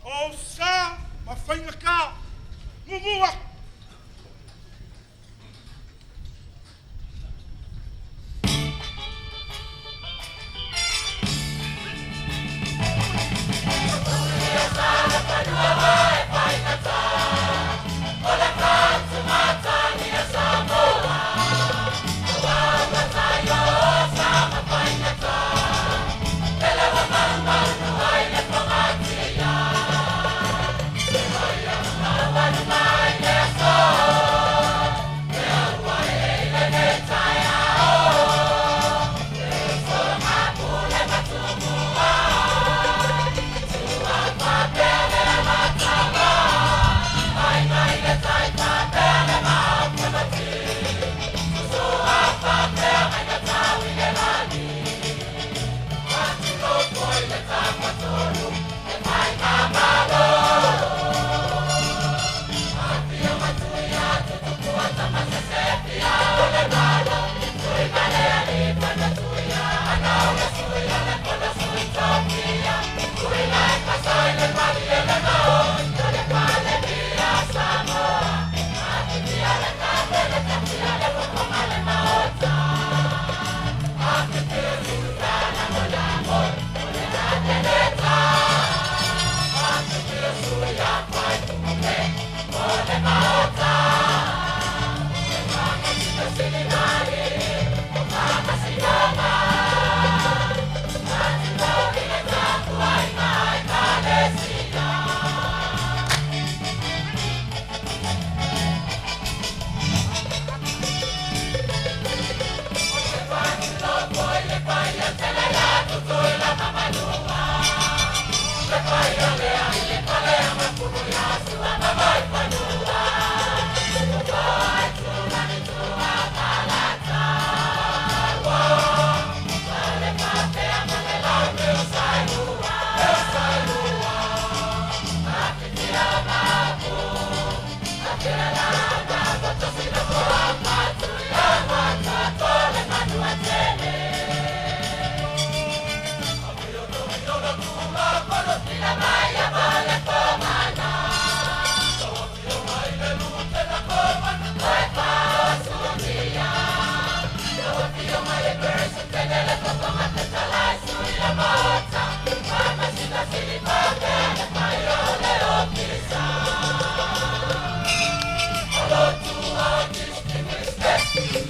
O sa ma faigata mumu atu.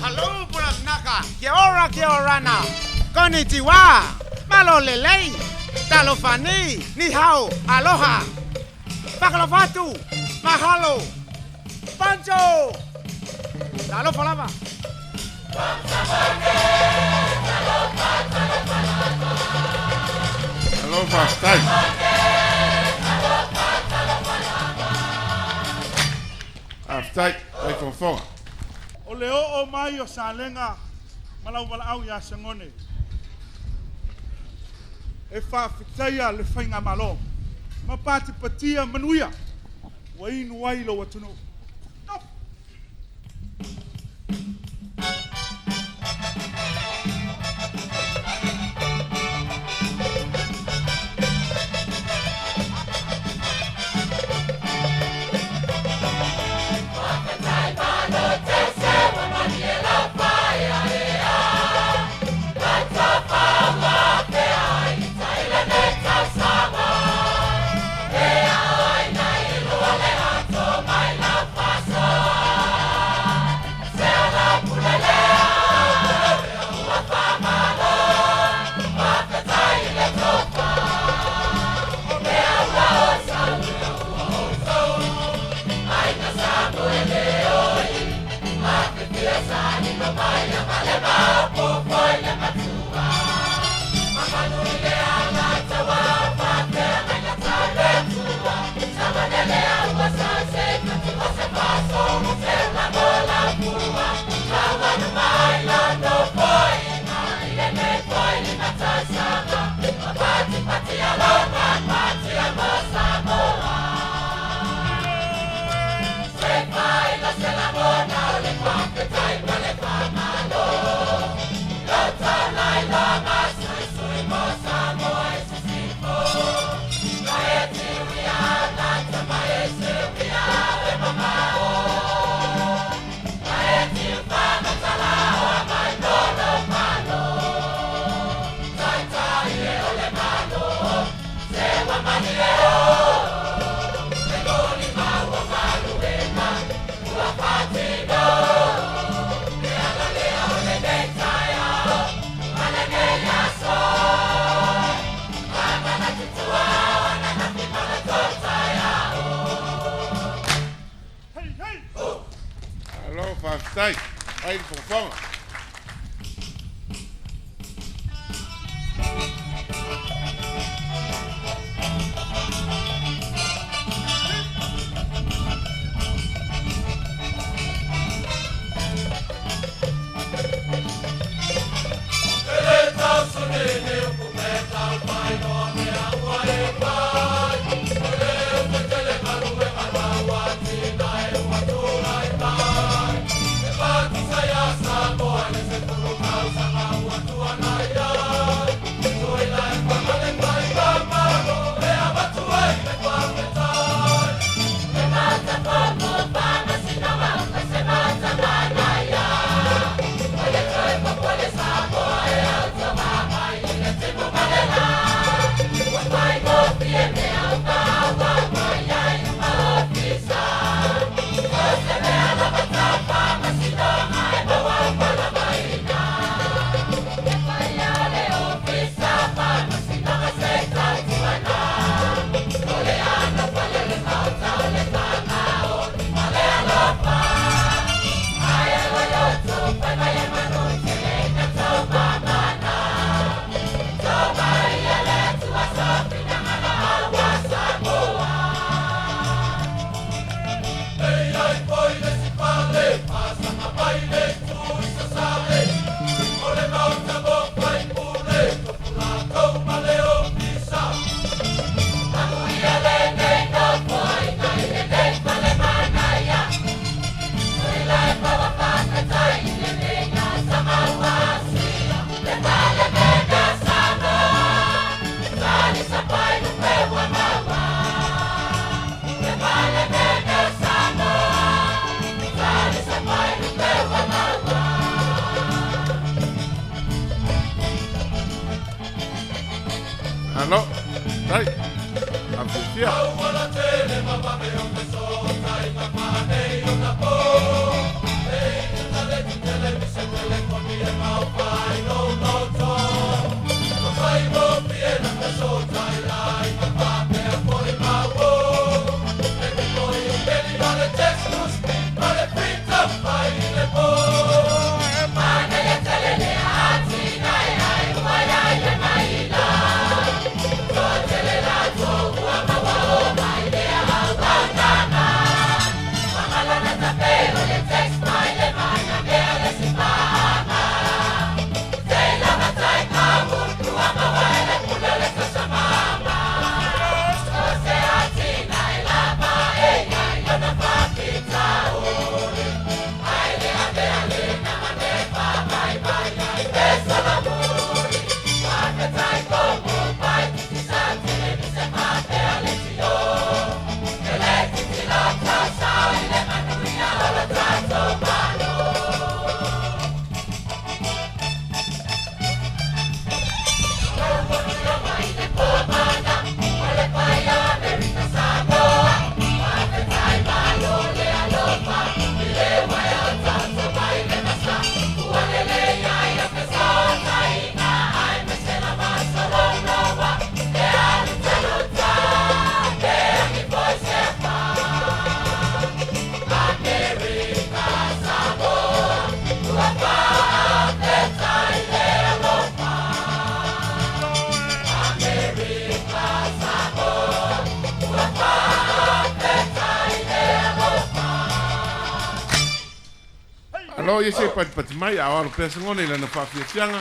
Hello, Bulanaka. Kia ora, kia orana. Konnichiwa. Malo lelei. Talofani. Ni hao. Aloha. Fakalofatu. Mahalo. Pancho. Talofa lava. Alofa, stai. Aftai, tai fofoga. O le oo mai o salega ma lau valaau iā Sagone e faafetaia le faigamalo. Ma patipatia manuia ua inu ai lou atunuu. Hey, hey. Alo, faafetai. Ai le fofoga. Alo, tai. Afiafia. Hey! Malo ia se i patipati mai a o alo pea Sagone i lana faafiafiaga.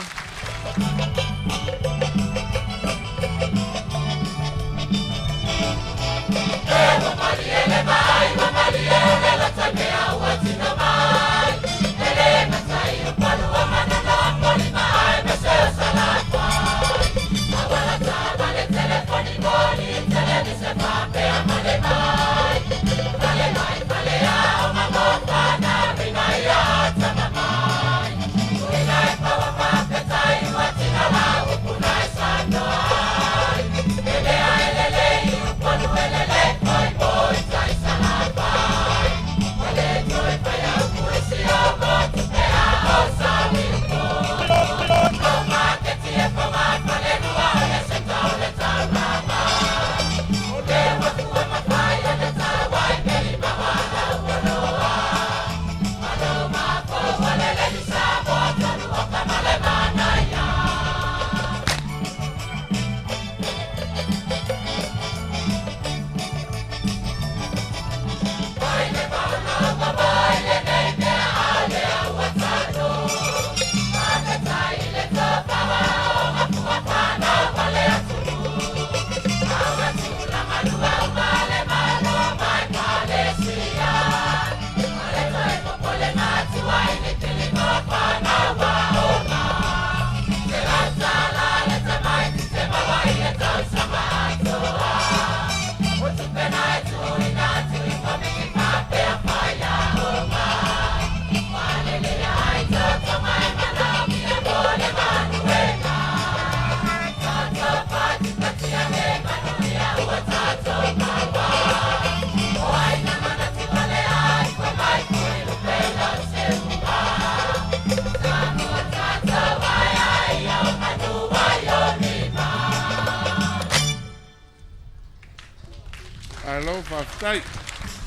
Malo faafetai.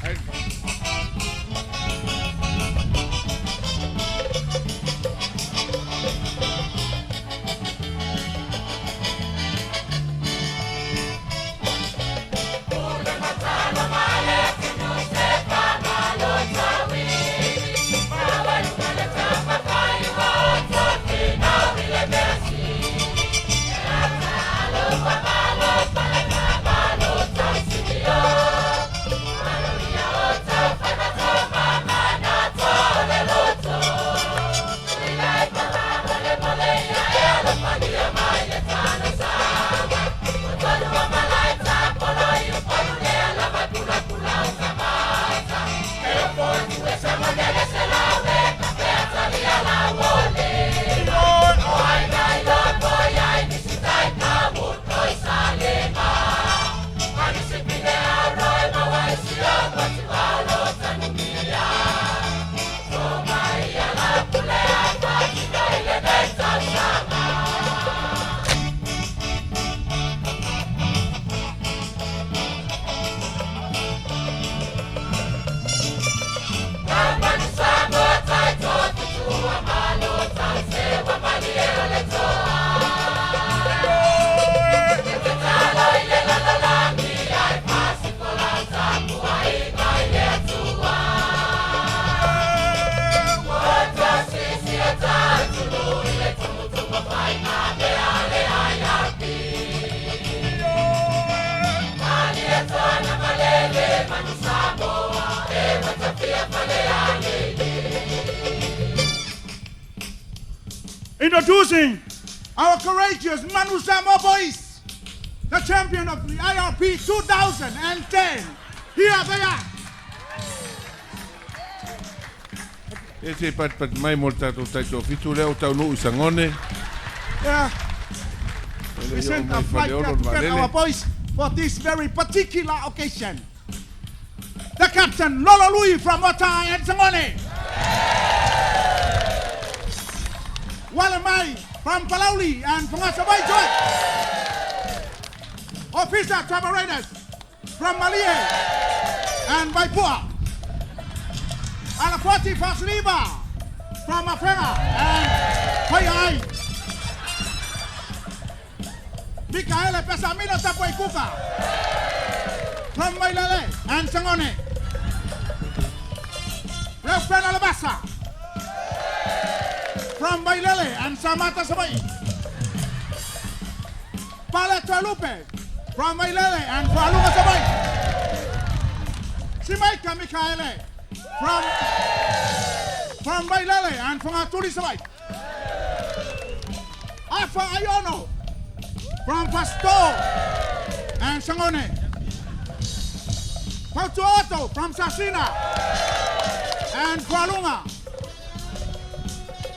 Ai Introducing our courageous Manu Samoa boys, the champion of the IRP 2010. Here they are. Ia se i patipati mai mo le tatou taitoafitu lea ua taunuu i Sagone. Yeah, E we le i oo sent mai a i flight Faleolo there le to get vaalele. our boys for this very particular occasion. The captain, Lolo Lui from Otai and Sagone. Walamai from Palauli and Fongasa Officer Tribal Raiders from Malie and Vaipua. Alafuati Fasliba from Afrena and Hoyai. Mikaele Pesamino Tapuaikuka from Mailele and Sangone. Rev Alabasa from Vailele and Samata Savai. Pala Talupe from Vailele and Falunga Savai. Simaika Mikaele from Vailele and Fangatuli Savai. Afa Ayono from Pastor and Sangone. Fautuoto from Sasina and Falunga.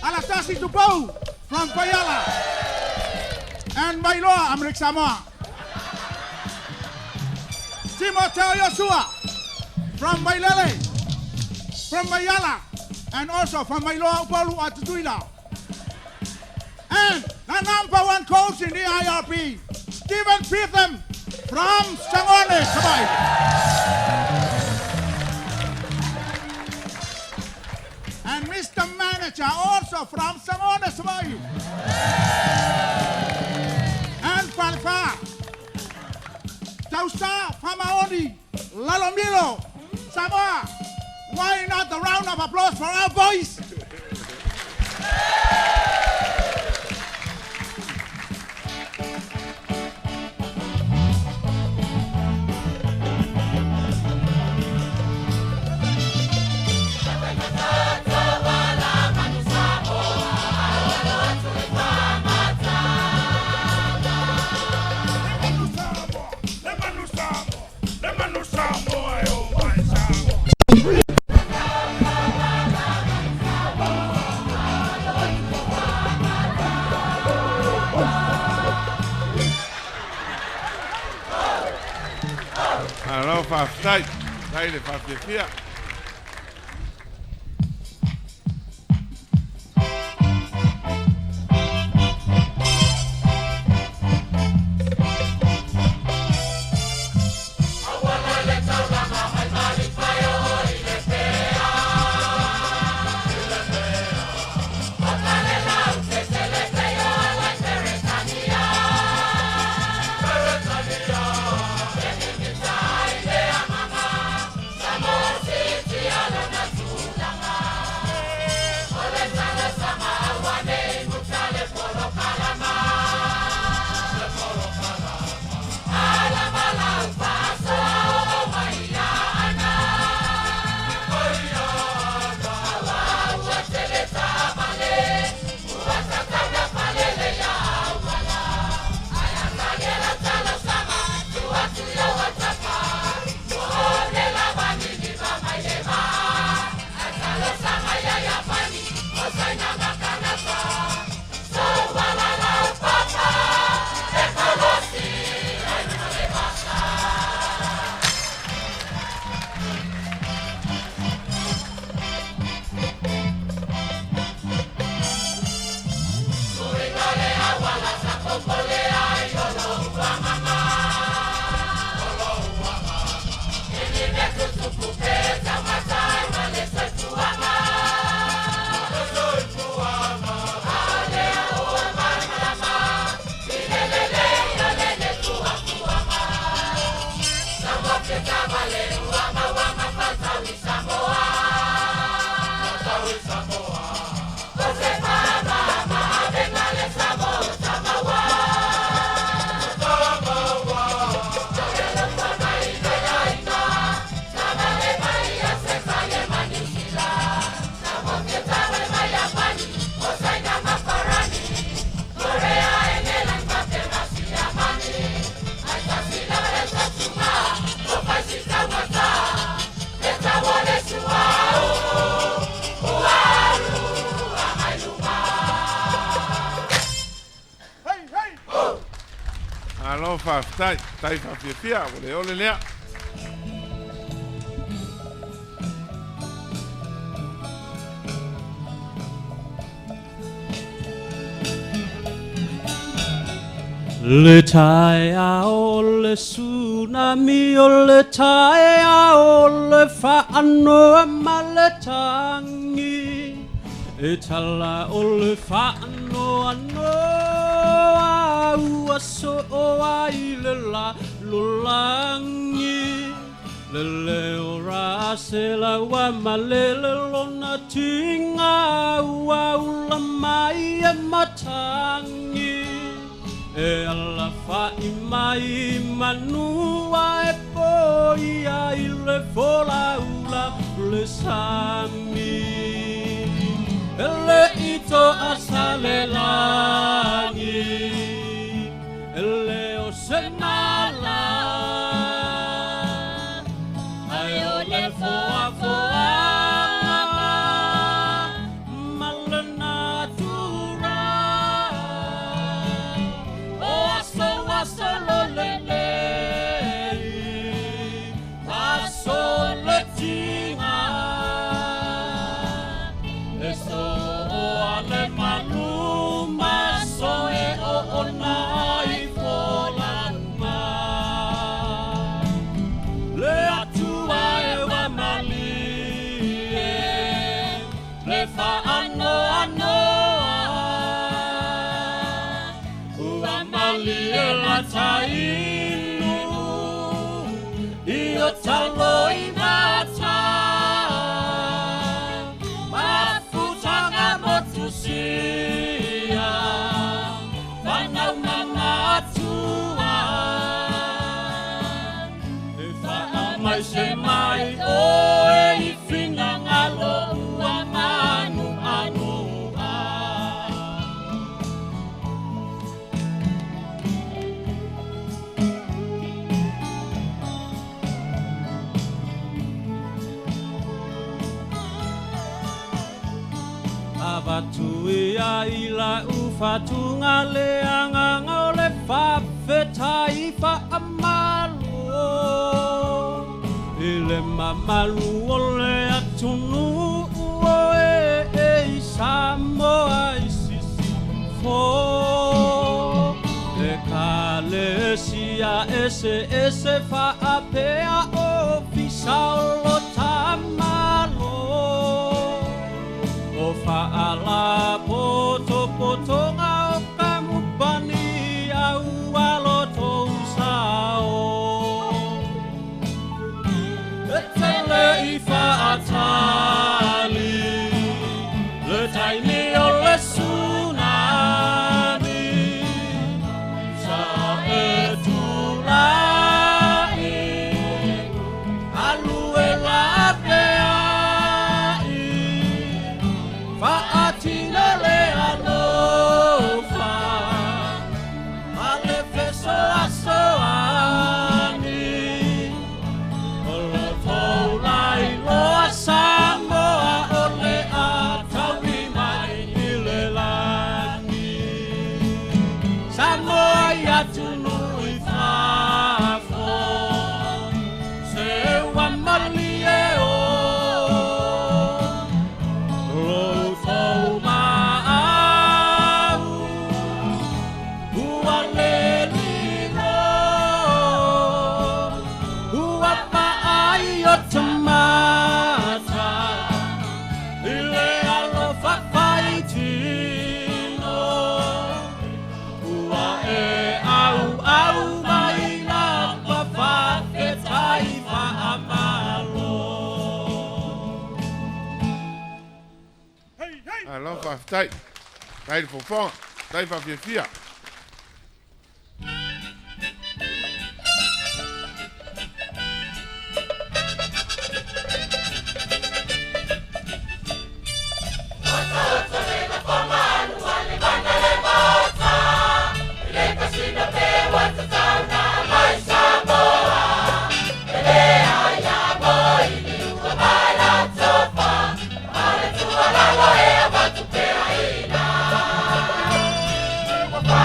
Alatasi Tupou from Payala and Bailoa, Amrik Samoa. Timoteo Yosua from Bailele, from Bayala, and also from Bailoa Upolu Atutuila. And the number one coach in the IRP, Stephen Pitham from Sangone, Sabai. And Mr. Manager also from Sangone, Sabai. And Falfa, Tausa Famaoni, Lalomilo, Samoa. Why not the round of applause for our boys? Alo faafetai. Tai le faafiafia. Hey, hey! Alo faafetai. Tai faafiafia ua le ole lea. Le tae o le tsunami o le tae o le whaanoa ma le tangi. E tala o le whaanoa noa ua so o ai le la lulangi. Le leo ra se la wa ma le le lona tinga ua ula matangi e ala fa'i mai manua e poia i le folaula le sami e le ito a sa le lagi e le o se mala ai o le foa foaga ma le natura o aso aso lo lelei aso le tiga e so o ale malu ma so e o ona i folaga le atua e wa malie le faanoanoa ua malie la tainu i o talo i mata mafutaga motusia fanau mamatua e faamai se mai oe i finagalo ua manu anua. Avatu ia i la ufatunga le agaga o le fafetai faamalo i le mamalu o le atunuu o e e i Samoa i Sisifo e kalesia ese ese faapea ofisa o lo tamalo o faala potopotoga o kamupani au alo tou sao e tele i faatali le taimi o le tsunami sa e tula'i alu e lapea'i faatina le alofa ma le fesoasoani o lo tou lailoa Samoa o le a taui mai i le lagi Samoa i atunuu i fafo se ua malie o lo tou maau ua le lilo ua paai o tamata i le alofa faitino ua e auau mai la fafetai faamalo. Hey, hey. Alo faafetai. Tai le fofoga, tai faafiafia. Ua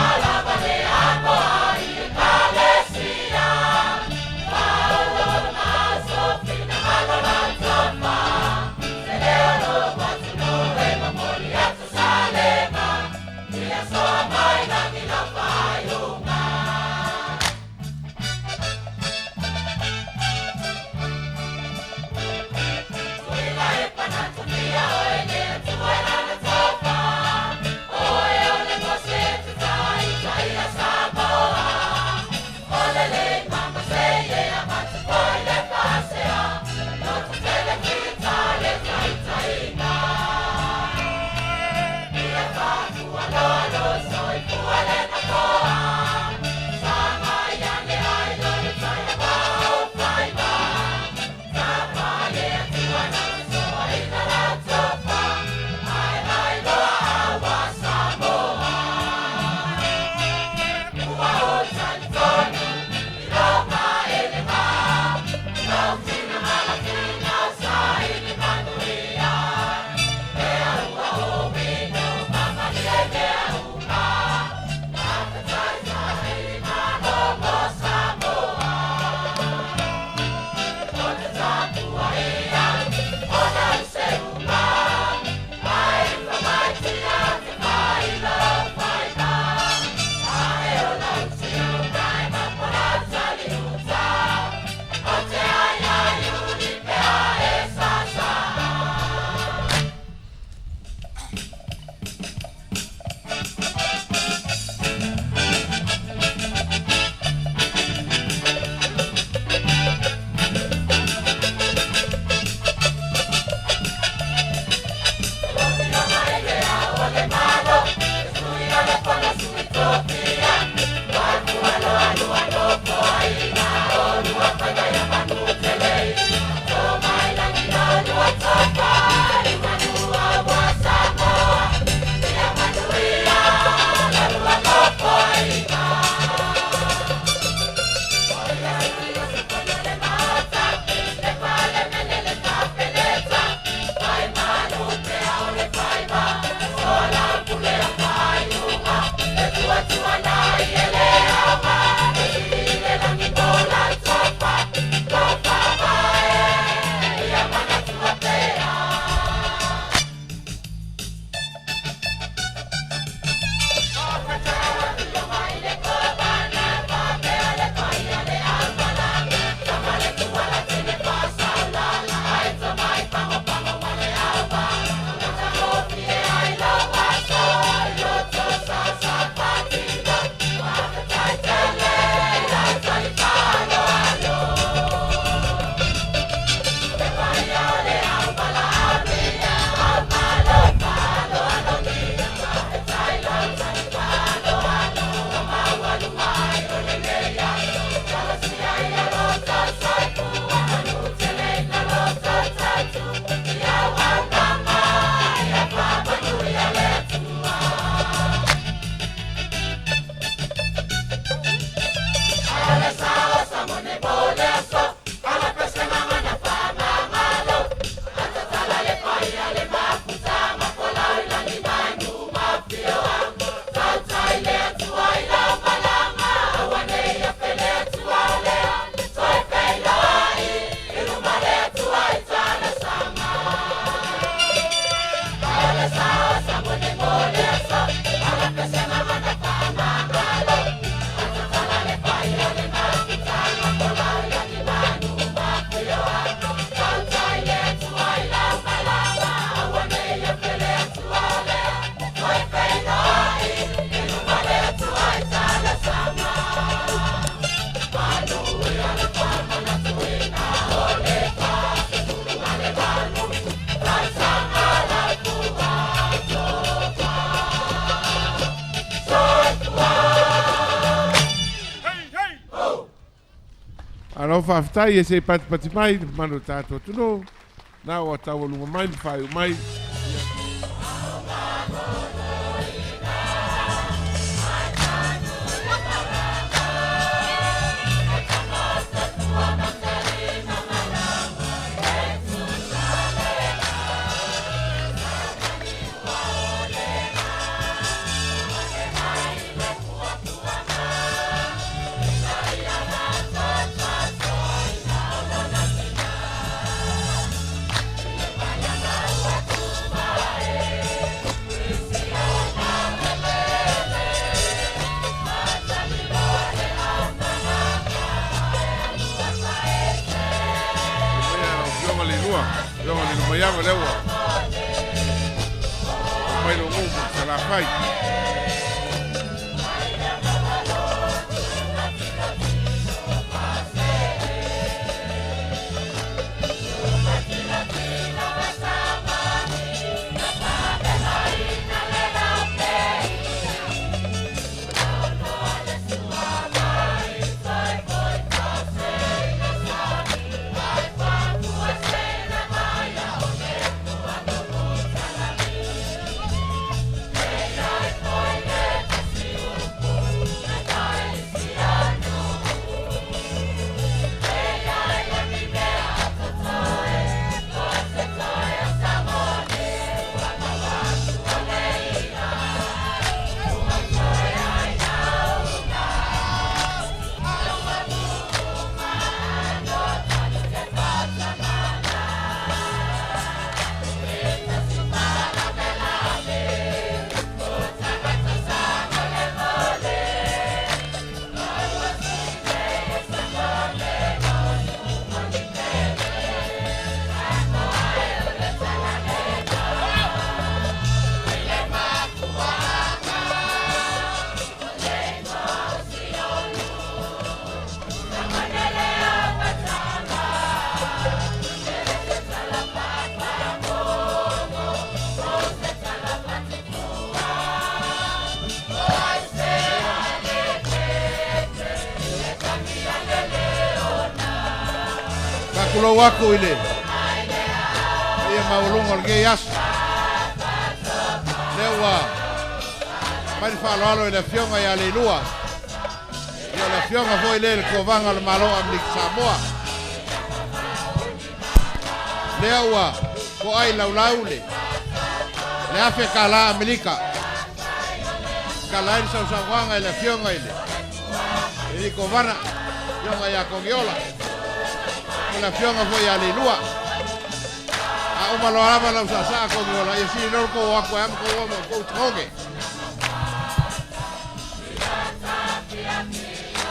Malo faafetai e se i patipati mai le mamalu o le tatou atunuu na ua taualuga mai ma faaiu mai. Afioga le Lua, Afioga le Lumaiava lea ua mai logo ma Salafai. Faatulou atu i le paia maualuga o lenei aso. Lea ua aumai le faaaloalo i le Afioga ia Leilua, ia o le Afioga foi lea i le Kovaga o le Malo o Amerika Samoa. Lea ua toai laulau le le afe kālā Amerika. Kala ai le sausaunoaga i le Afioga i le le Kovana, Afioga ia Kogiola, o le Afioga foi ia Leilua. A uma loa lava lau saasaa Kogiola, ia sili loa le tou o atu ai lava ma tou o ma outou totoge.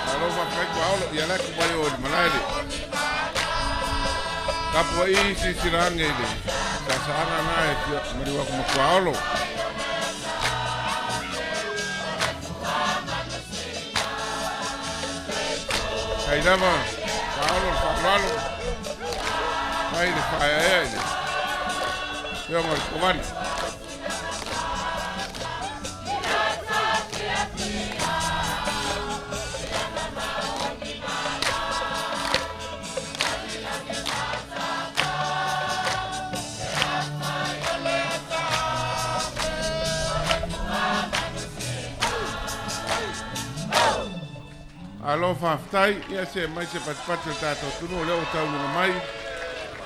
Malo faafetai Tuaolo, ia la ku mai o le malae le tapuai silasila ane i le saasaaga na e fia maliu atu ma Tuaolo. Kai lava Tuaolo le faaaloalo mai le faaeaea i le afioga o le Kovana. Alo faafetai, ia se mai se patipati o le tatou atunuu lea ua tauluga mai.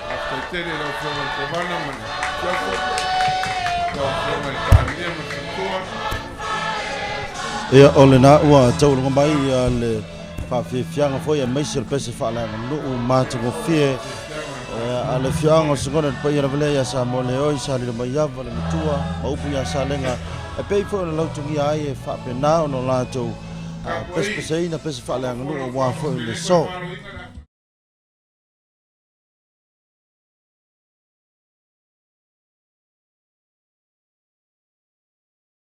Faafetai tele i lau Afioga i le Kovana ma le Masiofo, lau Afioga i le Palemia ma le Faletua. Ia, o lena ua tauluga mai le faafiafiaga foi aemaise o le pese faaleaganuu matagofie a le afioaga o Sagona i le paia lava lea ia Samoa Leoi, Sa Lilomaiava le Matua ma upu ia Salega e pei foi ona lautugia ai e faapena ona o latou pesepeseina pese faaleaganuu aua foi le so.